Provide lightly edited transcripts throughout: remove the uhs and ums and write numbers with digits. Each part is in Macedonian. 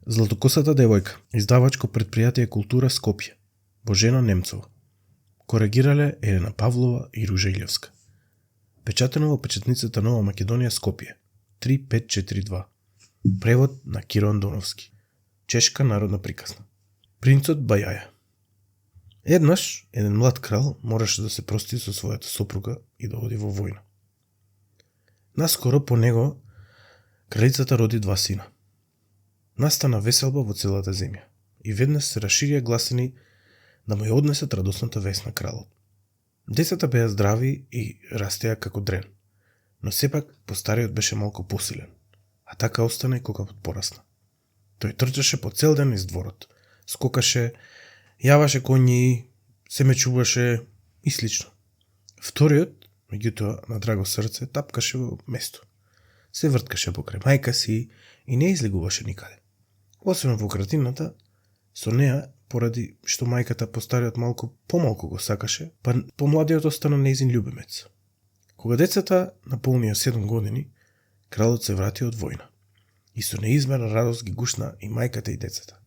Златокосата девојка, издавачко предпријатие Култура Скопје, Божена Немцова. Коригирале Елена Павлова и Ружа Илевска. Печатено во печатницата Нова Македонија Скопје, 3542. Превод на Киро Андоновски. Чешка народна приказна. Принцот Бајаја. Еднаш, еден млад крал мораше да се прости со својата сопруга и да оди во војна. Наскоро по него кралицата роди 2 сина. Настана веселба во целата земја и веднаш се расширија гласини да му ја однесат радосната вест на кралот. Децата беа здрави и растеа како дрен, но сепак постариот беше малку посилен, а така остана и кога порасна. Тој трчаше по цел ден из дворот, скокаше, јаваше коњи, се мечуваше и слично. Вториот, меѓутоа на драго срце, тапкаше во место. Се врткаше покрај мајка си и не излегуваше никаде. Освен во градината, со неа, поради што мајката постариот малку помалку го сакаше, па помладиот остана нејзин љубимец. Кога децата наполнија 7 години, кралот се врати од војна. И со неизмерна радост ги гушна и мајката и децата.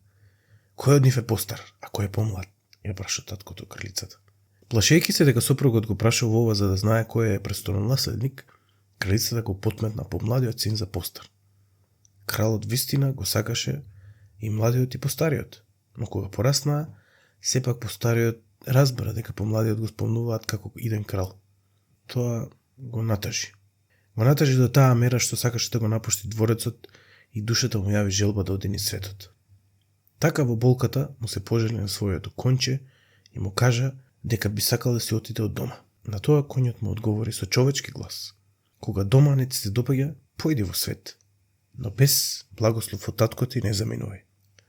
Кој од нив е постар, а кој е помлад? Ја праша таткото кралицата. Плашејќи се дека сопругот го прашал ова за да знае кој е престолонаследник, кралицата го потметна помладиот син за постар. Кралот вистина го сакаше и младиот и постариот, но кога пораснаа, сепак постариот разбра дека помладиот го спомнуваат како иден крал. Тоа го натажи. Го натажи до таа мера што сакаше да го напушти дворецот и душата му јави желба да оди низ светот. Така во болката му се пожали на своето конче и му кажа дека би сакал да си отиде од дома. На тоа коњот му одговори со човечки глас. Кога дома не ти се допаѓа, појди во свет, но без благослов од татко ти не заминувај.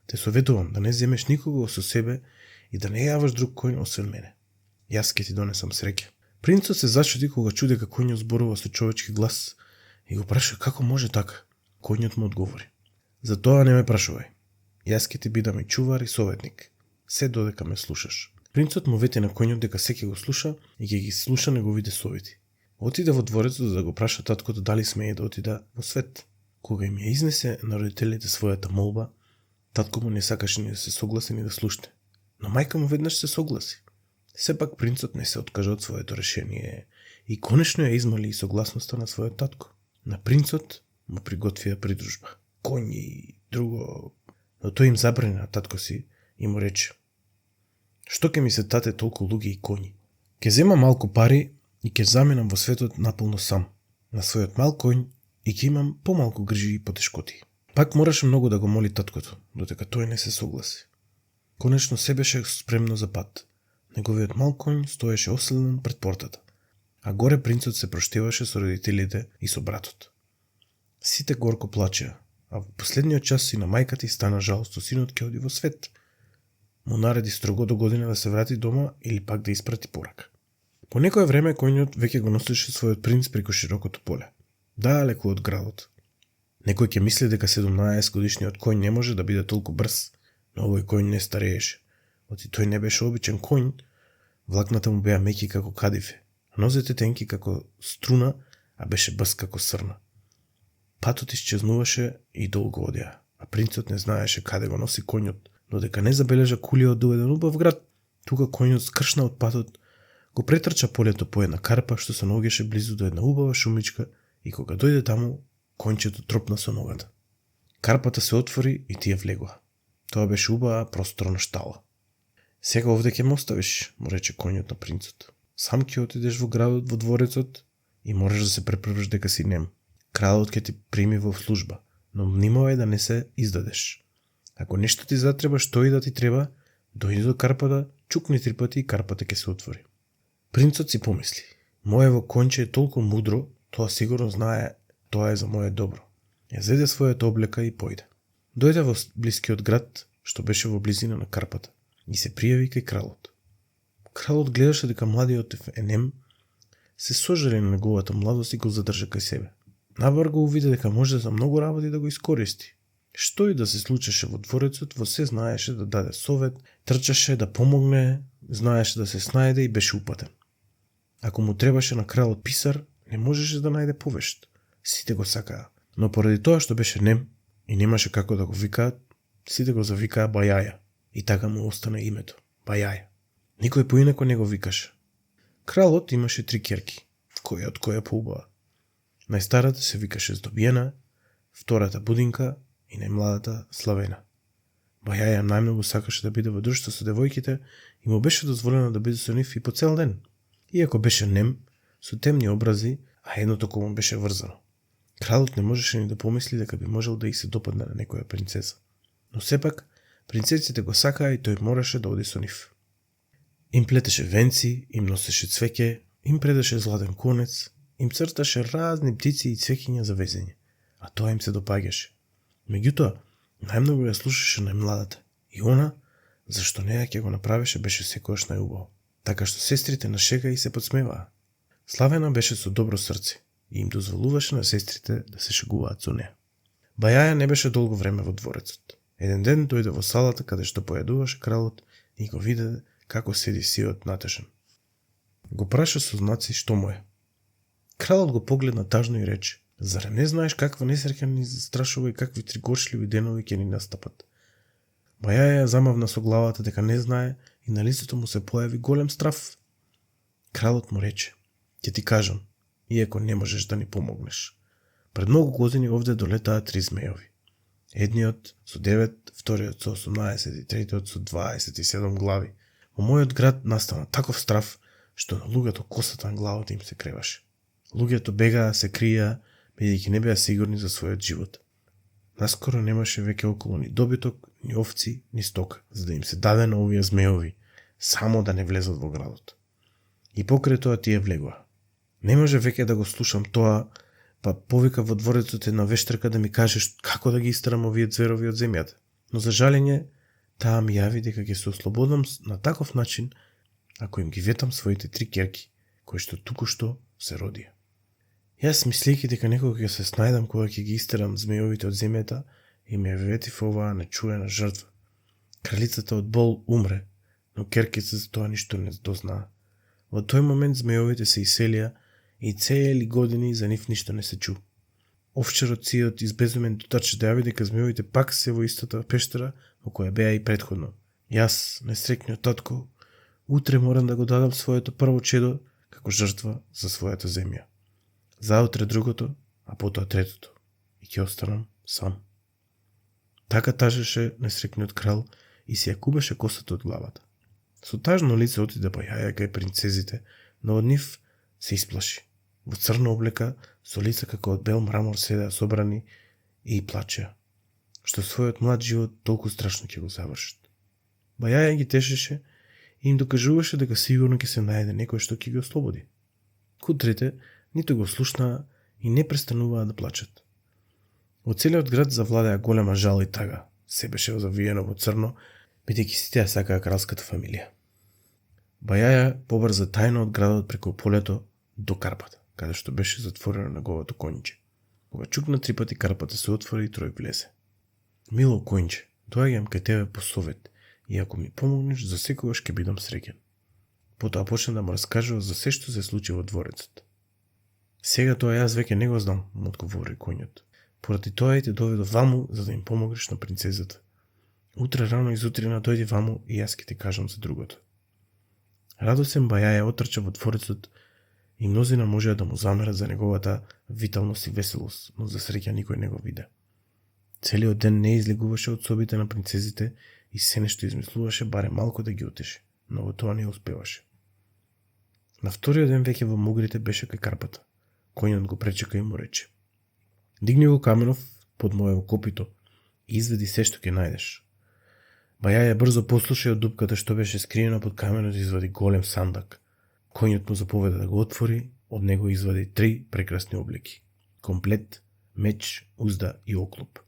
Те советувам да не земеш никого со себе и да не јаваш друг коњ освен мене. Јас ќе ти донесам среќа. Принцот се зачуди кога чу дека коњот зборува со човечки глас и го праша како може така. Коњот му одговори: за тоа не ме прашувај. Јас ќе ти бидам и чувар и советник, се додека ме слушаш. Принцот му вети на коњот дека се ќе го слуша и ќе ги слуша неговите совети. Отиде во дворецот за да го праша таткото дали смее да отиде во свет. Кога им ја изнесе на родителите својата молба, татко му не сакаше ни да се согласи ни да слушне, но мајка му веднаш се согласи. Сепак принцот не се откажа од своето решение и конечно ја измали и согласноста на својот татко. На принцот му приготвија придружба, коњи и друго, но тој им забрани на татко си и му рече: што ќе ми се тате толку луѓе и коњи? Ќе зема малку пари и ќе заминам во светот наполно сам, на својот мал коњ и ќе имам помалку грижи и потешкоти. Пак мораше многу да го моли таткото, додека тој не се согласи. Конечно се беше спремно за пат. Неговиот мал коњ стоеше оседнан пред портата, а горе принцот се проштеваше со родителите и со братот. Сите горко плачеа, а во последниот час си на мајката и стана жал што синот ќе оди во свет. Му нареди строго до година да се врати дома или пак да испрати порака. По некое време коњот веќе го носеше својот принц преку широкото поле, далеку од градот. Некој ќе мисли дека 17 годишниот коњ не може да биде толку брз, но овој коњ не старееше. Оти тој не беше обичен коњ, влакната му беа меки како кадифе, нозете тенки како струна, а беше брз како срна. Патот исчезнуваше и долго одеа, а принцот не знаеше каде го носи коњот, додека не забележа кулија од еден убав град. Тука коњот скршна од патот, го претрча полето по една карпа што се наоѓаше близу до една убава шумичка и кога дојде таму, кончето тропна со ногата. Карпата се отвори и тие влегоа. Тоа беше убава просторна штала. Сега овде ќе ме оставиш, му рече коњот на принцот. Сам ќе отидеш во градот, во дворецот и можеш да се преправиш дека си нем. Кралот ќе ти прими во служба, но внимавај да не се издадеш. Ако нешто ти затреба, што и да ти треба, дојди до карпата, чукни 3 пати и карпата ќе се отвори. Принцот си помисли: моево конче е толку мудро, тоа сигурно знае, тоа е за моје добро. Ја зеде својата облека и појде. Дојде во блискиот град, што беше во близина на карпата, и се пријави кај кралот. Кралот гледаше дека младиот Енем се сожали на неговата младост и го задржа кај себе. Навар го увиде дека може за многу работи да го искористи. Што и да се случеше во дворецот, во се знаеше да даде совет, трчаше да помогне, знаеше да се снајде и беше упатен. Ако му требаше на кралот писар, не можеше да најде повешт. Сите го сакаа, но поради тоа што беше нем и немаше како да го викаат, Сите го завикаа Бајаја и така му остана името Бајаја. Никој поинако не го викаше. Кралот имаше 3 ќерки, која од која поубава. Најстарата се викаше Здобиена, втората Будинка и најмладата Славена. Бајаја најмногу сакаше да биде во друштво со девојките и му беше дозволено да биде со нив и по цел ден. Иако беше нем, со темни образи, а едното око му беше врзано. Кралот не можеше ни да помисли дека би можел да и се допадне на некоја принцеса. Но сепак, принцесите го сакаа и тој мораше да оди со нив. Им плетеше венци, им носеше цвеќе, им предаше златен конец, им црташе разни птици и цвеќиња за везење, а тоа им се допаѓаше. Меѓутоа, најмногу ја слушаше најмладата и она, зашто неа ќе го направеше, беше секојаш најубаво, така што сестрите на шега и се подсмеваа. Славена беше со добро срце и им дозволуваше на сестрите да се шегуваат со неа. Бајаја не беше долго време во дворецот. Еден ден дојде во салата каде што појадуваше кралот и го виде како седи сиот натешен. Го праша со знаци што му е. Кралот го погледна тажно и рече: "Зарем не знаеш каква несреќа ни застрашува и какви тригошливи денови ќе ни настапат?" Бајаја замавна со главата дека не знае и на лицето му се појави голем страв. Кралот му рече: "Ќе ти кажам, иако не можеш да ни помогнеш. Пред многу години овде долетаа 3 змејови. Едниот со 9, вториот со 18 и третиот со 27 глави. Во мојот град настана таков страв, што на луѓето косата на главата им се креваше. Луѓето бегаа, се криеа, бидејќи не беа сигурни за својот живот. Наскоро немаше веќе околу ни добиток, ни овци, ни стока, за да им се даде на овие змејови, само да не влезат во градот. И покрај тоа тие влегоа. Не може веќе да го слушам тоа, па повика во дворецот една вештерка да ми каже како да ги истерам овие зверови од земјата. Но за жалење, таа ми јави дека ќе се ослободам на таков начин, ако им ги ветам своите 3 ќерки, кои што туку-што се родија. Јас мислејќи дека некога ќе се снајдам кога ќе ги истерам змејовите од земјата и ме ветив оваа нечуена жртва. Кралицата од бол умре, но ќерките за тоа ништо не дознаа. Во тој момент змејовите се иселија и цели години за нив ништо не се чу. Овчарот сиот избезумен дотаче да јави дека змејовите пак се во истата пештера во која беа и претходно. Јас, несреќниот татко, утре морам да го дадам своето прво чедо како жртва за својата земја. Заутре другото, а потоа третото. И ќе останам сам. Така тажеше несреќниот крал и си ја кубеше косата од главата. Со тажно лице отиде Бајаја кај принцезите, но од нив се исплаши. Во црна облека, со лица како од бел мрамор седеа собрани и плачеа, што својот млад живот толку страшно ќе го завршат. Бајаја ги тешеше и им докажуваше дека сигурно ќе се најде некој што ќе ги ослободи. Кутрите ниту го слушнаа и не престануваа да плачат. Во целиот град завладеа голема жал и тага. Се беше завиено во црно, бидејќи сите ја сакаа кралската фамилија. Бајаја побрза тајно од градот преку полето до карпата, каде што беше затворено неговото конјче. Кога чукна 3 пати, карпата се отвори и трој влезе. "Мило конјче, доаѓам кај тебе по совет и ако ми помогнеш, за секогаш ќе бидам среќен." Потоа почна да му раскажува за се што се случи во дворецот. "Сега тоа јас веќе не го знам," му одговори коњот. "Поради тоа и те доведов ваму за да им помогнеш на принцезата. Утре рано изутрина дојди ваму и јас ќе ти кажам за другото." Радосен Бајаја отрча во дворецот и мнозина можеа да му замерат за неговата виталност и веселост, но за среќа никој не го виде. Целиот ден не излегуваше од собите на принцезите и се нешто измислуваше барем малку да ги утеши, но во тоа не успеваше. На вториот ден веќе во мугрите беше кај карпата. Коњот го пречека и му рече: "Дигни го каменов под моево копито и изведи се што ќе најдеш." Бајаја брзо послуша и од дупката што беше скриена под каменот извади голем сандак. Коњот му заповеда да го отвори, од него извади 3 прекрасни облеки: комплет, меч, узда и оклоп.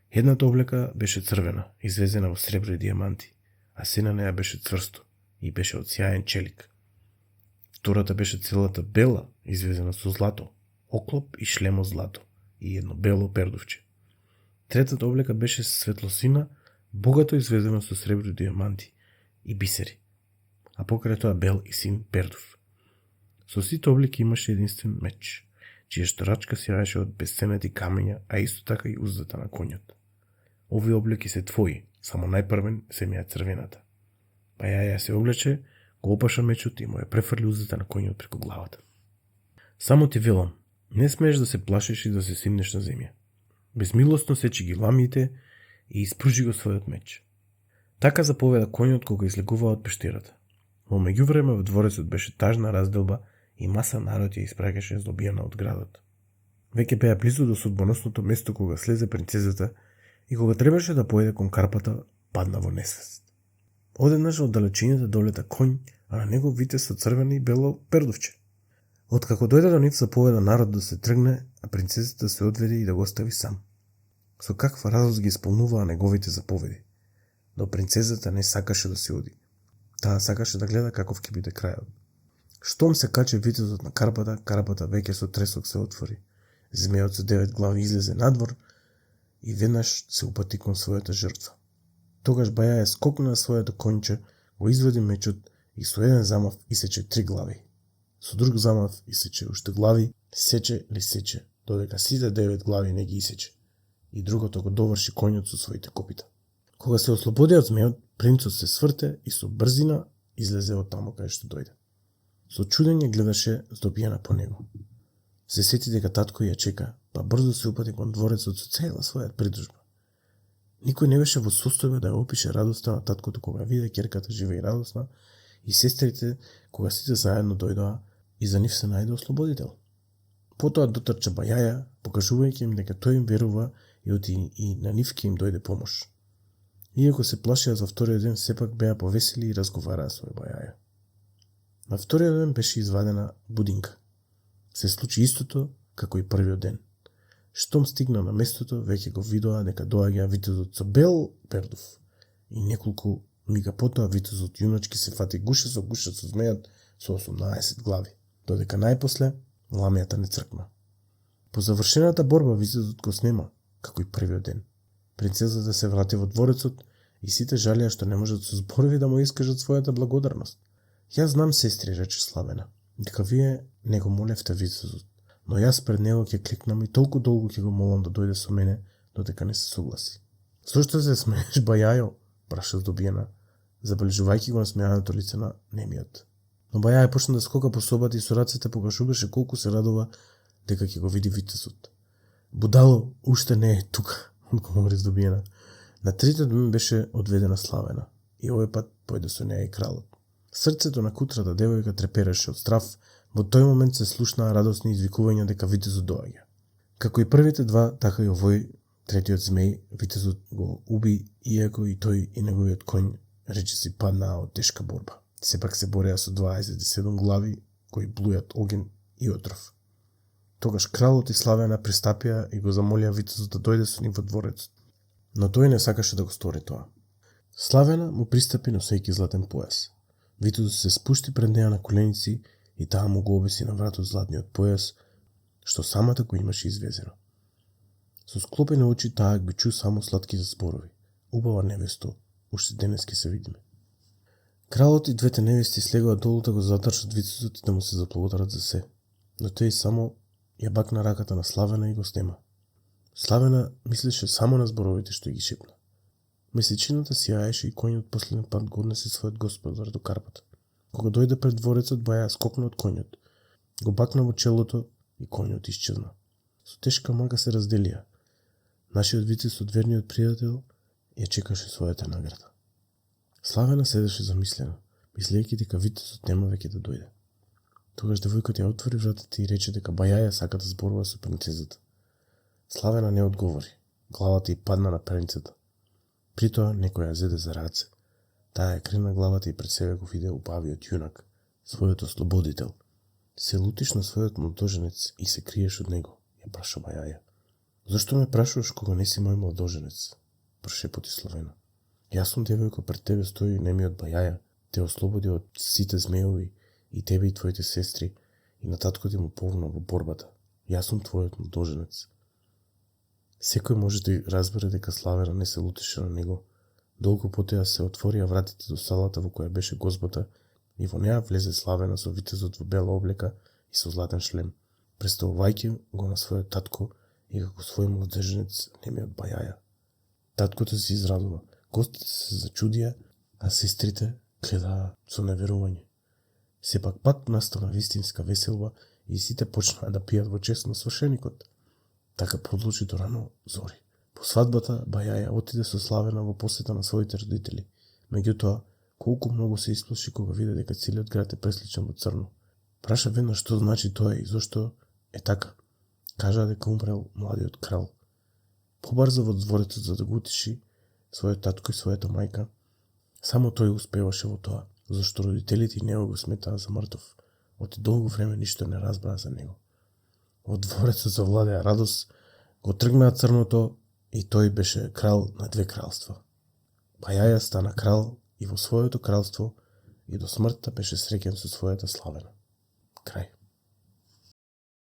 Едната облека беше црвена, извезена во сребро и дијаманти, а се на неа беше цврсто и беше од сјаен челик. Втората беше целата бела, извезена со злато, оклоп и шлем од злато и едно бело пердувче. Третата облека беше светлосина, богато извезена со сребро и дијаманти и бисери, а покрај тоа бел и син пердув. Со сите облики имаше единствен меч, чија штарачка сјаеше од бесценети камења, а исто така и уздата на коњот. овие облеки се твои, само најпрвен се ми ја црвената. Бајаја се облече, го опаша мечот и му ја префрли узата на коњот преку главата. Само ти велам, не смееш да се плашиш и да се симнеш на земја. Безмилостно сечи ги ламите и испружи го својот меч. Така заповеда коњот кога излегуваа од пештерата. Во меѓувреме во дворецот беше тажна разделба и маса народ ја испраќаше здобиена од градот. Веќе беа близу до судбоносното место кога слезе принцезата и кога требаше да поеде кон карпата, падна во несвест. Одеднаш од далечината долета коњ, а на него витез со црвено и бело пердовче. Откако дојде до нив заповеда народ да се тргне, а принцезата се одведе и да го остави сам. Со каква радост ги исполнуваа неговите заповеди. Но принцезата не сакаше да се оди. Таа сакаше да гледа каков ќе биде крајот. Штом се каче витезот на карпата, карпата веќе со тресок се отвори. Змејот со 9 глави излезе надвор и веднаш се упати кон својата жртва. Тогаш Бајаја скокна на своето конче, го извади мечот и со еден замав исече 3 глави. Со друг замав исече уште глави, сече, додека сите 9 глави не ги исече. И другото го доврши коњот со своите копита. Кога се ослободи од змејот, принцот се сврте и со брзина излезе од таму кај што дојде. Со чудење гледаше здобиена по него. Се сети дека татко ја чека, па брзо се упати кон дворецот со цела своја придужба. Никој не беше во состојба да ја опише радоста на таткото кога виде ќерката жива и радосна и сестрите кога сите заедно дојдоа и за нив се најде ослободител. Потоа дотрча Бајаја, покажувајќи им дека тој им верува и на нив ќе им дојде помош. Иако се плашеа за вториот ден, сепак беа повесели и разговараа со Бајаја. На вториот ден беше извадена будинка. Се случи истото како и првиот ден. Штом стигна на местото, веќе го видоа дека доаѓа витезот со бел пердов. И неколку мига потоа витезот јуначки се фати гуша со змејот со 18 глави, додека најпосле ламјата не цркна. По завршената борба витезот го снема, како и првиот ден. Принцезата се врати во дворецот и сите жалеа што не можат со зборови да му искажат својата благодарност. Јас знам, сестри, рече Славена, дека вие не го молевте витезот, но јас пред него ќе клекнам и толку долго ќе го молам да дојде со мене, додека не се согласи. Зошто се смееш, Бајајо? Праша здобиена, забележувајќи го насмеаното лице на немиот. Но Бајаја почна да скока по собата и со рацете покажуваше колку се радува дека ќе го види витезот. Будало уште не е тука, одговори здобиена. На третиот ден беше одведена Славена и овој пат појде со неја и кралот. Срцето на кутрата девојка трепереше од страв, во тој момент се слушнаа радосни извикувања дека витезот доаѓа. Како и првите два, така и овој третиот змеј, витезот го уби, иако и тој и неговиот коњ речиси паднаа од тешка борба. Сепак се бореа со 27 глави кои блујат оген и отров. Тогаш кралот и Славена пристапија и го замолија витезот да дојде со нив во дворецот. Но тој не сакаше да го стори тоа. Славена му пристапи носејќи златен појас. Витезот се спушти пред неа на коленици и таа му го обеси на вратот златниот појас, што самата го имаше извезено. Со склопени очи таа ги чу само сладките зборови. Убава невесто, уште денес ќе се видиме. Кралот и двете невести слегоа долу да го задржат витезот и да му се заблагодарат за се. Но тој само ја бакна раката на Славена и го снема. Славена мислеше само на зборовите што ги шепна. Месечината сјаеше и коњот последен пат го однесе својот господар до карпата. Кога дојде пред дворецот, Бајаја скокна од коњот, го бакна во челото и коњот исчезна. Со тешка мага се разделија. Нашиот витез од верниот пријател ја чекаше својата награда. Славена седеше замислена, мислејќи дека витезот нема веќе да дојде. Тогаш девојката ја отвори вратата и рече дека Бајаја сака да зборува со принцезата. Славена не одговори. Главата ѝ падна на перницата. Притоа некој ја зеде за раце. Таа ја крена главата и пред себе го виде убавиот јунак, својот ослободител. Се лутиш на својот младоженец и се криеш од него, ја праша Бајаја. Зошто ме прашуваш кога не си мој младоженец? Прошепоти Славена. Јас сум девојка, пред тебе стои немиот Бајаја, те ослободи од сите змеови и тебе и твоите сестри, и на татко ти му помогна во борбата. Јас сум твојот младоженец. Секој може да разбере дека Славена не се лутеше на него. Долго потоа се отворија вратите до салата во која беше гозбата и во неа влезе Славена со витезот во бела облека и со златен шлем, представувајќи го на својот татко и како свој младоженец немиот Бајаја. Таткото се израдува, гостите се зачудија, а сестрите гледаа со неверување. Сепак пак настана вистинска веселба и сите почнаа да пијат во чест на свршеникот. Така продлучи до рано зори. По свадбата Бајаја отиде со Славена во посета на своите родители. Меѓутоа, колку многу се исплаши кога виде дека целиот град е пресличен во црно. Праша веднаш што значи тоа и зошто е така. Кажа дека умрел младиот крал. Побрза во дворецот за да го утеши својот татко и својата мајка. Само тој успеваше во тоа, зашто родителите и него го сметаа за мртов. Од долго време ништо не разбраа за него. Во дворецот завладеа радост, го тргнаа црното и тој беше крал на 2 кралства. Бајаја стана крал и во своето кралство и до смртта беше среќен со својата Славена. Крај.